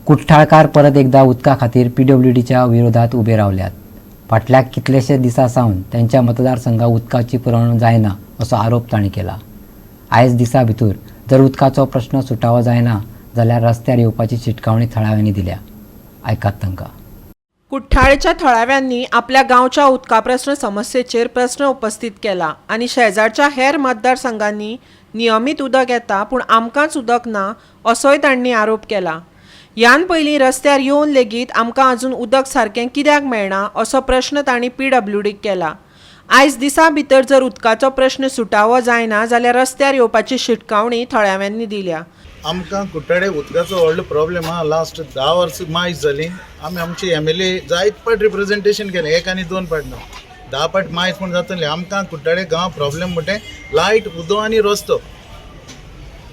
कुठ्ठाळकार परत एकदा उदका खातीर पीडब्ल्यूडीच्या विरोधात उबे रावल्यात. फाटल्या कितलेशे दिसां सावन त्यांच्या मतदारसंघात उदकाची पुरवण जायना असो आरोप तांणी केला. आयज दिसा भितर जर उदकाचो प्रश्न सुटावो जायना जाल्यार रस्त्यार येवपाची शिटकावणी थळाव्यांनी दिल्या. आयकात तांकां. कुठ्ठाळेच्या थळाव्यांनी आपल्या गांवच्या उदका प्रस्न समस्येचेर प्रस्न उपस्थीत केला आनी शेजारच्या हेर मतदारसंघांनी नियमीत उदक येता पूण आमकांच उदक ना असोय तांणी आरोप केला. ह्यान पयलीं रस्त्यार येवन लेगीत आमकां अजून उदक सारकें कित्याक मेळना असो प्रश्न तांणी पीडब्ल्यूडीक केला. आयज दिसा भितर जर उदकाचो प्रश्न सुटावो जायना जाल्यार रस्त्यार येवपाची शिटकावणी थळाव्यांनी दिल्या. आमकां कुट्टाळे उदकाचो व्हडलो प्रॉब्लेम आहा. लास्ट 10 वर्सां मायज जाली आमी आमची एमएलए जायत पाट रिप्रेझेंटेशन केलें, एक आनी दोन पाट न्हू, 10 पाट मायज म्हूण जातलें. आमकां कुट्टाळे गांव प्रॉब्लेम म्हणटे लायट, उदक आनी रस्तो.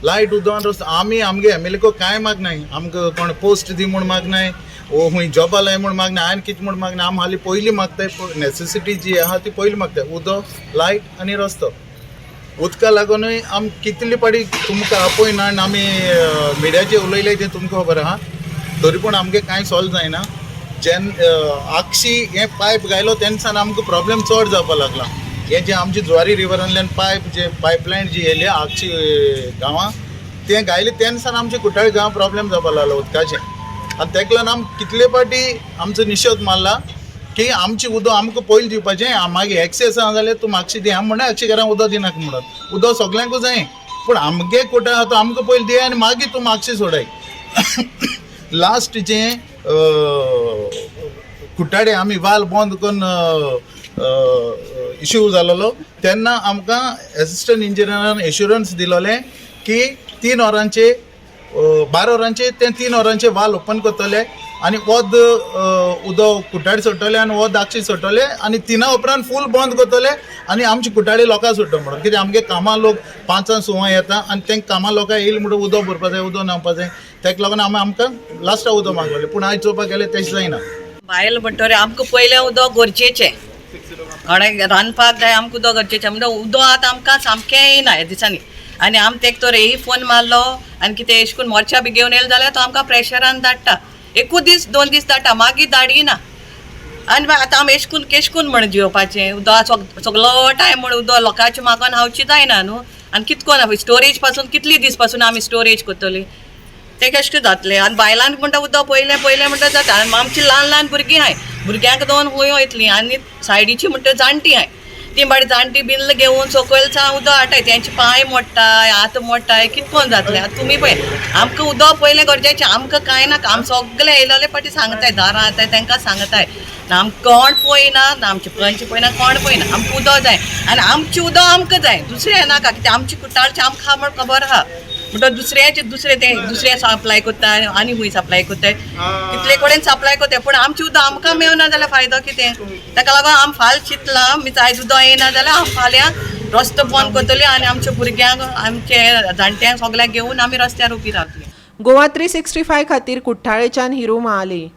लायट, उदक आनी रस्तो. आमी आमगे एमएलए को कांय मागनाय. आमकां कोण पोस्ट दी म्हूण मागनाय, वो खूंय जॉबा लाय म्हूण मागनाय, आनी कितें म्हूण मागनाय. आमी हालीं पयलीं मागताय, नेसेसिटी जी आहा ती पयलीं मागताय, उदक, लायट आनी रस्तो. उदका लागूनय आम कितले पाटी तुमकां आपयना आनी आमी मिडियाचेर उलयले तें तुमकां खबर आहा. तरी पूण आमगे कांय सॉल्व जायना. जेन्ना आक्षी हें पायप घायलो तेन्ना सावन आमकां प्रॉब्लेम चड जावपा लागला. हें जें आमची जुवारी रिवरांतल्यान पायप जे पायपलायन जी येयल्या आक्षी गांवां, तें घायलें तेन्ना सावन आमचे कुट्टाळे गांव प्रॉब्लेम जावपा लागलो उदकाचें. आनी तेका लागून आम कितले पाटी आमचो निशेध मारला की आमची उदक आमकां पयलीं दिवपाचें, मागीर एक्सेस आहा जाल्यार तूं मागशी दी. आमी म्हणा आक्षी उदक दिनाका म्हणत, उदक सगल्यांकूच जाय, पूण आमगे कोटा आहा तो आमकां पयलीं दिया आनी मागीर तूं मागशी सोडाय. लास्ट जें कुट्टाळे आमी वाल बंद करून इशू जालोलो तेन्ना आमकां एसिस्टंट इंजिनियरान एश्युरन्स दिलोलें की 3 वरांचे, 12 वरांचे ते 3 वरांचे वाल ओपन करतले आनी वत उदक कुट्टाळे सोडटले आनी वत आक्षी सोडटले आनी 3 उपरांत फूल बंद करतले आनी आमचे कुट्टाळे लोकां सोडटा म्हणून. कित्याक आमगे कामां लोक 5 सवां येता आनी तेंका कामां लोकां येयले म्हणटकीर उदक भरपा जाय, उदक न्हांवपा जाय. तेका लागून आमी आमकां लास्टाक उदक मागलेलें, पूण आयज चोवपाक गेल्यार तशें जायना. बायल म्हणटरी आमकां पयलें उदक गरजेचें. कोणाक रांदपाक जाय, आमकां उदक गरजेचें. म्हणटा उदक आतां आमकां सामकें येयना ह्या दिसांनी. आनी आम तेक तर येई फोन मारलो आनी कितें एश करून मोर्चा बी घेवन येयले जाल्यार तो आमकां प्रेशरान धाडटा. एकूच दीस, 2 दीस धाडटा, मागीर धाडिना. आनी मागीर आतां आमी एश करून केश करून म्हण जियोवपाचें उदक? सगलो टायम म्हण उदक लोकांचें मागोन खावचें जायना न्हू. आनी कितको स्टोरेज पासून, कितली दीस पासून आमी स्टोरेज करतली? तें कशें जातलें? आनी बायलांक म्हणटा उदक पयलें पयलें म्हणटा जाता. आनी आमची ल्हान ल्हान भुरगीं आहाय, भुरग्यांक दोन वयो वयतलीं आनी सायडीची म्हणटा जाणटी आहाय, ती बाडी जाणटी बिल्ल घेवन सकयल सा उदक हाडटाय. तेंचे पांय मोडटाय, हात मोडटाय, कित कोन जातलें आतां? तुमी पळय, आमकां उदक पयलें गरजेचें. आमकां कांय नाका. आमी सगळे येयलेले पाटी सांगताय, दारां येताय तांकां सांगताय ना. आमकां कोण पळयना ना, आमचे पंच पळयना, कोण पळयना. आमकां उदक जाय आनी आमचें उदक आमकां जाय, दुसरें नाका. कित्याक आमची कुट्टाळचें आमकां म्हण खबर आहा. म्हणटा दुसऱ्याचे दुसरे ते दुसरे सप्लाय करता आनी खूंय सप्लाय करताय, कितले कडेन सप्लाय करताय, पूण आमचें उदक आमकां मेवना जाल्यार फायदो कितें? ताका लागून आमी फाल्यां चिंतलां, मीस आयज उदक येयना जाल्यार आमी फाल्यां रस्तो बंद करतली आनी आमच्या भुरग्यांक, आमचे जाणट्यांक सगल्यांक घेवन आमी रस्त्यार उबी रावतली. गोवा 365 खातीर कुठ्ठाळेच्यान हिरू महाले.